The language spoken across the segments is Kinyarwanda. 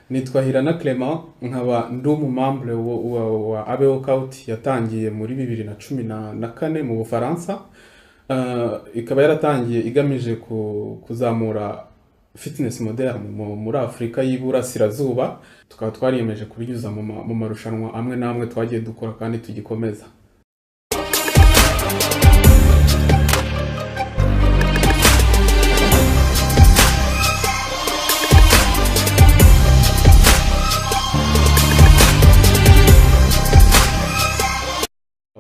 Nitwa Hirana Clement, nkaba ndi umumembre wa Abe Workout yatangiye muri 2014 mu Bufaransa. Ikaba yaratangiye igamije kuzamura fitness moderne muri Afurika y'Iburasirazuba, tukaba twariyemeje kubinyuza mu marushanwa amwe n'amwe twagiye dukora kandi tugikomeza.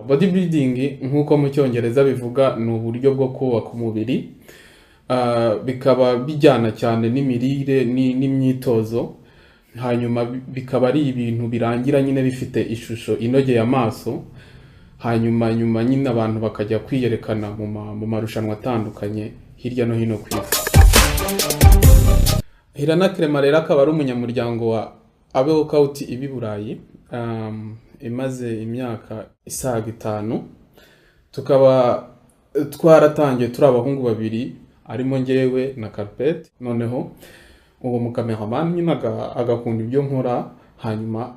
Bodybuilding, nk'uko mu Cyongereza bivuga, ni uburyo bwo kubaka umubiri, bikaba bijyana cyane n'imirire n'imyitozo, hanyuma bikaba ari ibintu birangira nyine bifite ishusho inogeye amaso, hanyuma nyuma nyine abantu bakajya kwiyerekana mu marushanwa atandukanye hirya no hino ku isi. Hirana Clement rero akaba ari umunyamuryango wa Abe Workout iba i Burayi, imaze imyaka isaga 5, tukaba twaratangiye turi abahungu babiri, arimo njyewe na Carpet. Noneho uwo mukameraman nyine agakunda ibyo nkora, hanyuma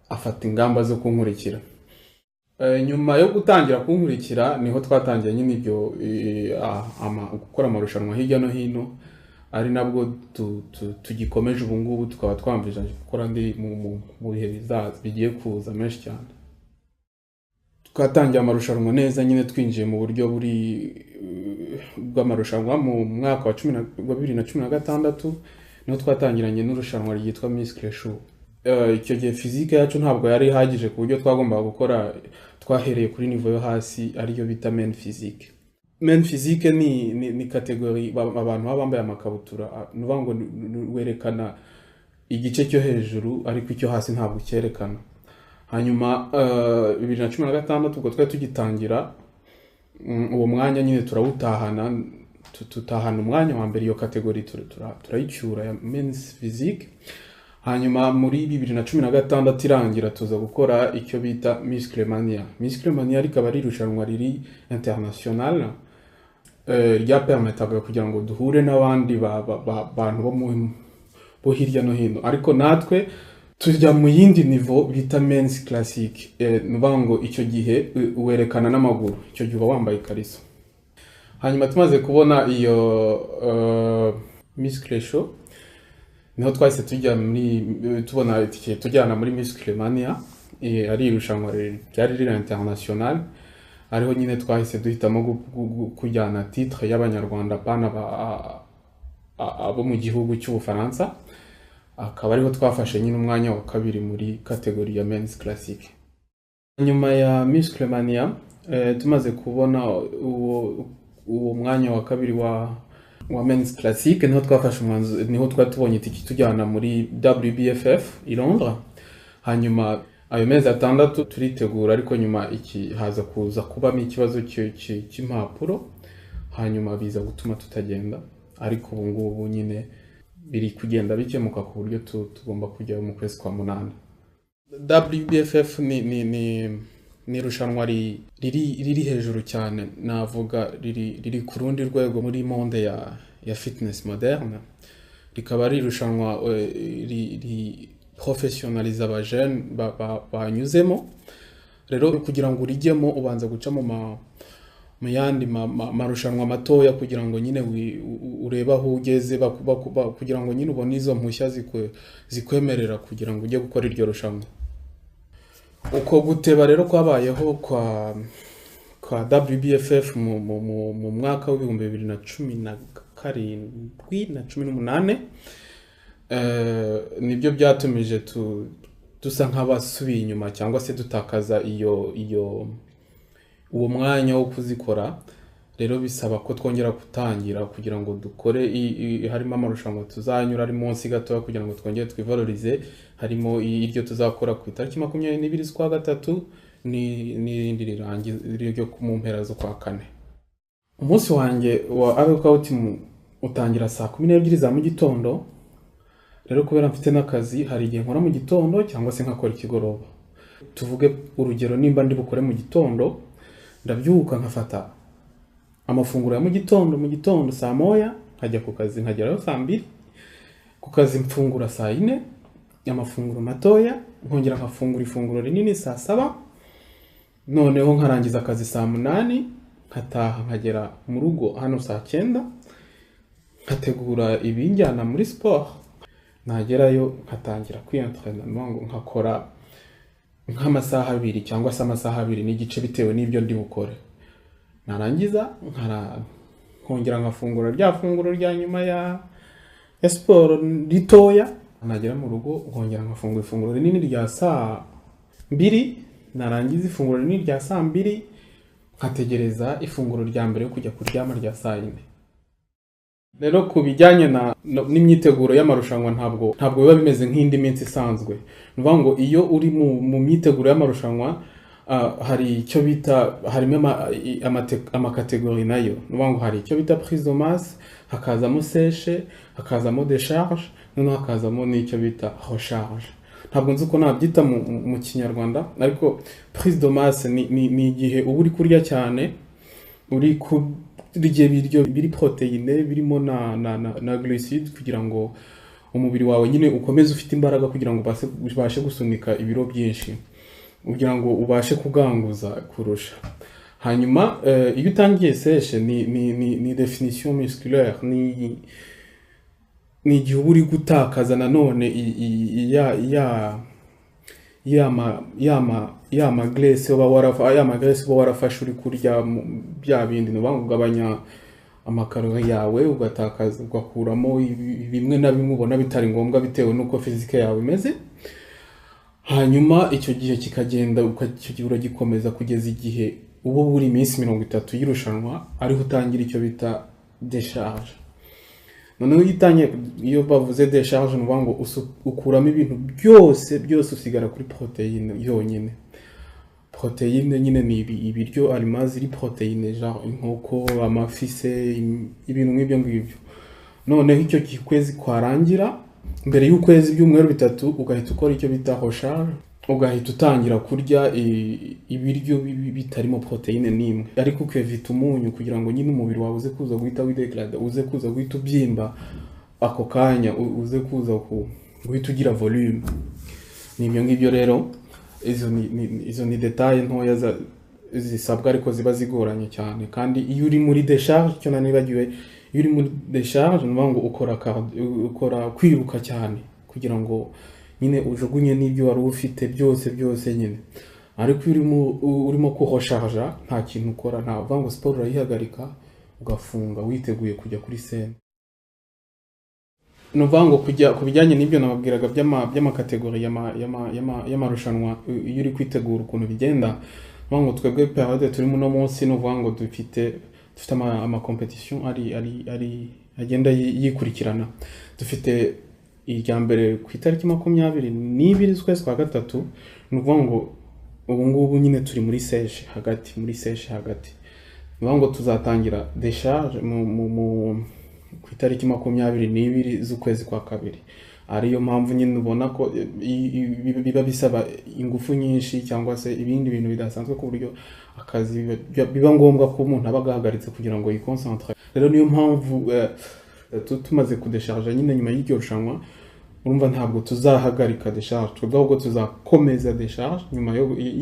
afata ingamba zo kunkurikira. Nyuma yo gutangira kunkurikira niho twatangiye nyine ibyo gukora amarushanwa hirya no hino, ari nabwo tugikomeje ubu ngubu, tukaba twamvije gukora andi mu bihe bizaza bigiye kuza menshi cyane. Twatangiye amarushanwa neza nyine, twinjiye mu buryo buri bw'amarushanwa mu mwaka wa 2016, niho twatangiranye n'irushanwa ryitwa Muscle Show. Icyo gihe physique yacu ntabwo yari ihagije ku buryo twagombaga gukora, twahereye kuri niveau yo hasi ariyo bita men physique. Men physique ni category abantu baba bambaye amakabutura, ni ukuvuga ngo werekana igice cyo hejuru ariko icyo hasi ntabwo cyerekana. Hanyuma 2016 ubwo twari tugitangira, uwo mwanya nyine turawutahana, tutahana umwanya wa mbere, iyo category turayicyura ya men's physique. Hanyuma muri 2016 irangira tuza gukora icyo bita Musclemania. Musclemania rikaba ari irushanwa riri international, ryapermetaga kugira ngo duhure n'abandi bantu bo hirya no hino, ariko natwe tujya mu yindi niveau bita men's classic. Ni ukuvuga ngo icyo gihe werekana n'amaguru, icyo gihe uba wambaye ikariso. Hanyuma tumaze kubona iyo Muscle Show, niho twahise tujya muri, tubona itike tujyana muri Musclemania, ari irushanwa ryari riri international, ariho nyine twahise duhitamo kujyana titre y'Abanyarwanda pana abo mu gihugu cy'Ubufaransa, akaba ariho twafashe nyine umwanya wa kabiri muri category ya men's classic. Nyuma ya Musclemania, tumaze kubona uwo mwanya wa kabiri wa men's classic, niho twafashe umwanzuro, niho twari tubonye itike tujyana muri WBFF i Londres. Hanyuma ayo mezi 6 turitegura, ariko nyuma iki haza kuza kubamo ikibazo cy'impapuro, hanyuma biza gutuma tutagenda, ariko ubu ngubu nyine biri kugenda bikemuka ku buryo tugomba kujya mu kwezi kwa 8. WBFF ni irushanwa riri hejuru cyane, navuga riri ku rundi rwego muri monde ya fitness moderne, rikaba ari irushanwa ri professionaliza aba jeune banyuzemo. Rero kugira ngo urijyemo ubanza guca mu yandi marushanwa matoya kugira ngo nyine urebe aho ugeze, kugira ngo nyine ubone izo mpushya zikwemerera kugira ngo ujye gukora iryo rushanwa. Uko guteba rero kwabayeho kwa WBFF mu mwaka w'ibihumbi bibiri na cumi na karindwi na cumi n'umunani, nibyo byatumije dusa nk'abasubiye inyuma cyangwa se dutakaza uwo mwanya wo kuzikora. Rero bisaba ko twongera gutangira kugira ngo dukore harimo amarushanwa tuzanyura ari munsi gatoya kugira ngo twongere twivalorize, harimo iryo tuzakora ku itariki 22 z'ukwa 3 n'irindi rirangiye ryo mu mpera z'ukwa 4. Umunsi wanjye wa Abe Workout utangira saa 12 za mu gitondo. Rero kubera mfite n'akazi, hari igihe nkora mu gitondo cyangwa se nkakora ikigoroba. Tuvuge urugero, nimba ndi bukore mu gitondo, ndabyuka nkafata amafunguro ya mu gitondo, mu gitondo saa 1 nkajya ku kazi, nkagerayo saa 2, ku kazi mfungura saa 4, amafunguro matoya, nkongera nkafungura ifunguro rinini saa 7, noneho nkarangiza akazi saa 8, nkataha nkagera mu rugo hano saa 9, nkategura ibinjyana muri sport, nagerayo nkatangira kwientraîner, ngo nkakora nk'amasaha 2 cyangwa se amasaha 2.5 bitewe n'ibyo ndi bukore. Narangiza nkongera nkafungura rya funguro rya nyuma ya siporo ritoya, nagera mu rugo nkongera nkafungura ifunguro rinini rya saa 2, narangiza ifunguro rinini rya saa 2 nkategereza ifunguro rya mbere yo kujya kuryama rya saa 4. Rero ku bijyanye n'imyiteguro y'amarushanwa ntabwo biba bimeze nk'indi minsi isanzwe. Ni ukuvuga ngo iyo uri mu myiteguro y'amarushanwa hari icyo bita, harimo amakategori nayo. Ni ukuvuga ngo hari icyo bita prise de masse, hakazamo sèche, hakazamo décharge, noneho hakazamo n'icyo bita recharge. Ntabwo nzi uko nabyita mu Kinyarwanda, ariko prise de masse ni igihe uba uri kurya cyane, uri kurya ibiryo biri protéine birimo na glucide, kugira ngo umubiri wawe nyine ukomeze ufite imbaraga, kugira ngo ubashe gusunika ibiro byinshi, kugira ngo ubashe kuganguza kurusha. Hanyuma iyo utangiye sèche ni définition musculaire, ni igihe uba uri gutakaza nanone ya ma graisse uba warafashe uri kurya bya bindi. Ni ukuvuga ngo ugabanya amakarori yawe, ugatakaza, ugakuramo bimwe na bimwe ubona bitari ngombwa bitewe n'uko physique yawe imeze. Hanyuma icyo gihe kikagenda, icyo gihe uragikomeza kugeza igihe uba buri minsi 30 y'irushanwa, ariho utangira icyo bita décharge. Noneho iyo utangiye, iyo bavuze décharge, ni ukuvuga ngo ukuramo ibintu byose byose, usigara kuri protéine yonyine. Protéine nyine ni ibiryo aliments ziri protéine, genre inkoko, amafi se, ibintu nk'ibyo ngibyo. Noneho icyo gihe ukwezi kwarangira, mbere y'ukwezi ibyumweru 3, ugahita ukora icyo bita recharge, ugahita utangira kurya ibiryo bitarimo protéine n'imwe, ariko ukevita umunyu, kugira ngo nyine umubiri wawe uze kuza guhita widegrada, uze kuza guhita ubyimba ako kanya, uze kuza guhita ugira volume. Ni ibyo ngibyo rero, izo ni détails ntoya zisabwa, ariko ziba zigoranye cyane. Kandi iyo uri muri décharge, icyo nanibagiwe, iyo uri muri décharge ni ukuvuga ngo ukora kwiruka cyane, kugira ngo nyine ujugunye n'ibyo wari ufite byose byose nyine. Ariko iyo urimo kurecharja nta kintu ukora, nta uvuga ngo siporo urayihagarika, ugafunga witeguye kujya kuri scène. Ni ukuvuga ngo kujya ku bijyanye n'ibyo nababwiraga by'amakategori y'amarushanwa, iyo uri kwitegura ukuntu bigenda, ni ukuvuga ngo twebwe période turimo uno munsi, ni ukuvuga ngo dufite ama compétition ari agenda yikurikirana. Dufite irya mbere ku itariki 22 z'ukwezi kwa 3. Ni ukuvuga ngo ubu ngubu nyine turi muri sèche hagati, muri sèche hagati. Ni ukuvuga ngo tuzatangira décharge ku itariki 22 z'ukwezi kwa 2, ariyo mpamvu nyine ubona ko biba bisaba ingufu nyinshi cyangwa se ibindi bintu bidasanzwe, ku buryo akazi biba ngombwa ko umuntu aba agahagaritse kugira ngo yiconcentre. Rero niyo mpamvu tumaze kudesharja nyine nyuma y'iryo rushanwa, urumva ntabwo tuzahagarika décharge twebwe, ahubwo tuzakomeza décharge nyuma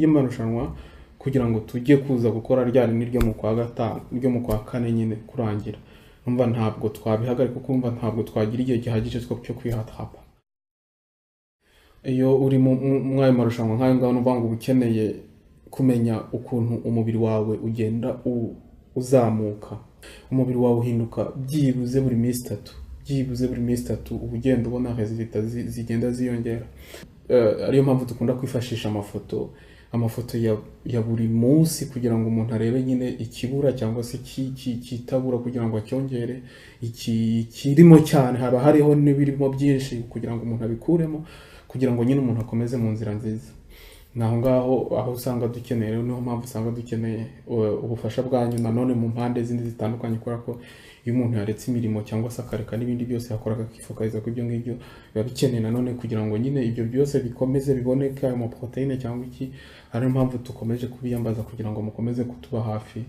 y'amarushanwa, kugira ngo tujye kuza gukora rya rindi ryo mu kwa 5, ryo mu kwa 4 nyine kurangira. Urumva ntabwo twabihagarika, kuko urumva ntabwo twagira igihe gihagije cyo kwirattrapa. Iyo uri muri ayo marushanwa nk'ayo ngayo, ni ukuvuga ngo uba ukeneye kumenya ukuntu umubiri wawe ugenda uzamuka. Umubiri wawe uhinduka byibuze buri minsi 3, byibuze buri minsi 3 uba ugenda ubona résultats zigenda ziyongera. Ariyo mpamvu dukunda kwifashisha amafoto ya buri munsi, kugira ngo umuntu arebe nyine ikibura cyangwa se kitabura, kugira ngo acyongere. Ikirimo cyane haba hariho n'ibirimo byinshi, kugira ngo umuntu abikuremo, kugira ngo nyine umuntu akomeze mu nzira nziza. Ni aho ngaho aho usanga dukeneye, rero niyo mpamvu usanga dukeneye ubufasha bwanyu nanone mu mpande zindi zitandukanye, kubera ko iyo umuntu yaretse imirimo cyangwa se akareka n'ibindi byose yakoraga akifokaliza ku ibyo ngibyo, biba bikeneye nanone kugira ngo nyine ibyo byose bikomeze biboneke, ayo maprotéine cyangwa iki. Ariyo mpamvu dukomeje kubiyambaza kugira ngo mukomeze kutuba hafi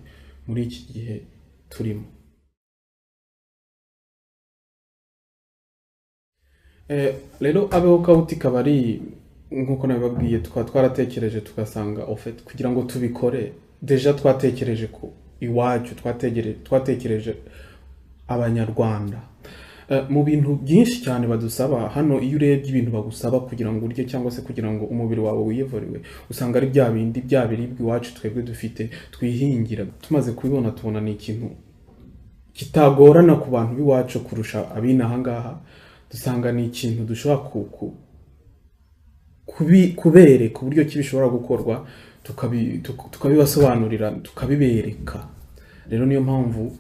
muri iki gihe turimo. Rero Abe Workout ikaba ari nk'uko nabibabwiye, tukaba twaratekereje tugasanga au fait kugira ngo tubikore, déjà twatekereje ku iwacu, twatekereje Abanyarwanda. Mu bintu byinshi cyane badusaba hano, iyo urebye ibintu bagusaba kugira ngo urye cyangwa se kugira ngo umubiri wawe wiyevuriwe, usanga ari bya bindi bya biribwa iwacu twebwe dufite twihingira. Tumaze kubibona, tubona ni ikintu kitagorana ku bantu b'iwacu kurusha ab'inaha ngaha. Dusanga ni ikintu dushobora kubereka uburyo ki bishobora gukorwa, tukabibasobanurira, tukabibereka. Rero niyo mpamvu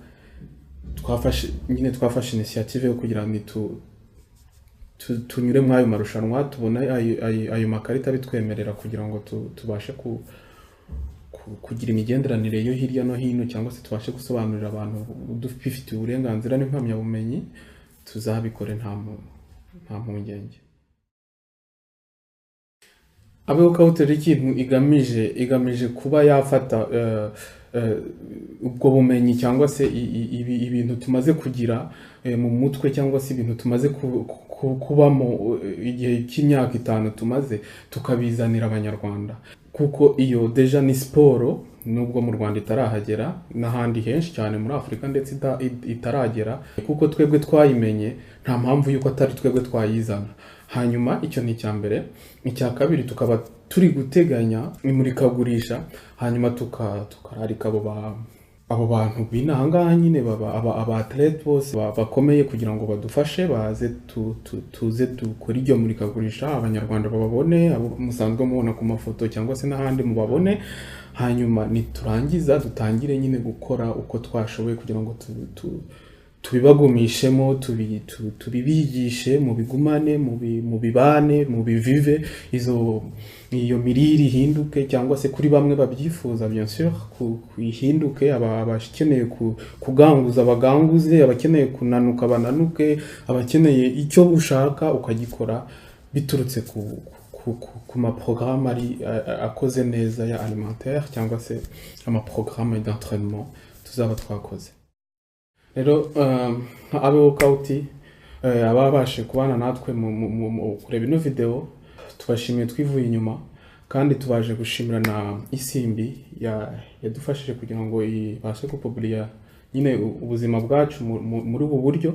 twafashe initiative yo kugira ngo tunyure muri ayo marushanwa, tubone ayo makarita bitwemerera kugira ngo tubashe kugira imigenderanire yo hirya no hino, cyangwa se tubashe gusobanurira abantu dufite uburenganzira n'impamyabumenyi, tuzabikore nta mpungenge. Abe Workout rero ikintu igamije kuba yafata ubwo bumenyi cyangwa se ibintu tumaze kugira mu mutwe, cyangwa se ibintu tumaze kubamo igihe cy'imyaka 5 tumaze, tukabizanira Abanyarwanda. Kuko iyo déjà ni siporo, nubwo mu Rwanda itarahagera n'ahandi henshi cyane muri Afurika ndetse itaragera, kuko twebwe twayimenye, nta mpamvu yuko atari twebwe twayizana. Hanyuma icyo ni icya mbere. Icya kabiri, tukaba turi guteganya imurikagurisha, hanyuma tukararika abo bantu b'inaha ngaha nyine, baba aba athlete bose bakomeye, kugira ngo badufashe, baze tuze dukore iryo murikagurisha, Abanyarwanda bababone, abo musanzwe mubona ku mafoto cyangwa se n'ahandi mubabone. Hanyuma niturangiza dutangire nyine gukora uko twashoboye kugira ngo tubibagumishemo, tubibigishe, mubigumane, mubibane, mubivive, iyo mirire ihinduke, cyangwa se kuri bamwe babyifuza bien sûr ihinduke, abakeneye kuganguza baganguze, abakeneye kunanuka bananuke, abakeneye icyo ushaka ukagikora biturutse ku ma programme ari akoze neza ya alimentaire, cyangwa se ama programme d'entraînement tuzaba twakoze. Rero nka Abe Workout, ababashe kubana natwe mu kureba ino video, tubashimiye twivuye inyuma, kandi tubaje gushimira na Isimbi yadufashije kugira ngo ibashe gupubliya nyine ubuzima bwacu muri ubu buryo,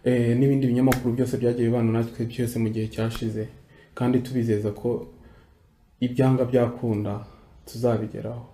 n'ibindi binyamakuru byose byagiye bibana natwe byose mu gihe cyashize, kandi tubizeza ko ibyanga byakunda tuzabigeraho.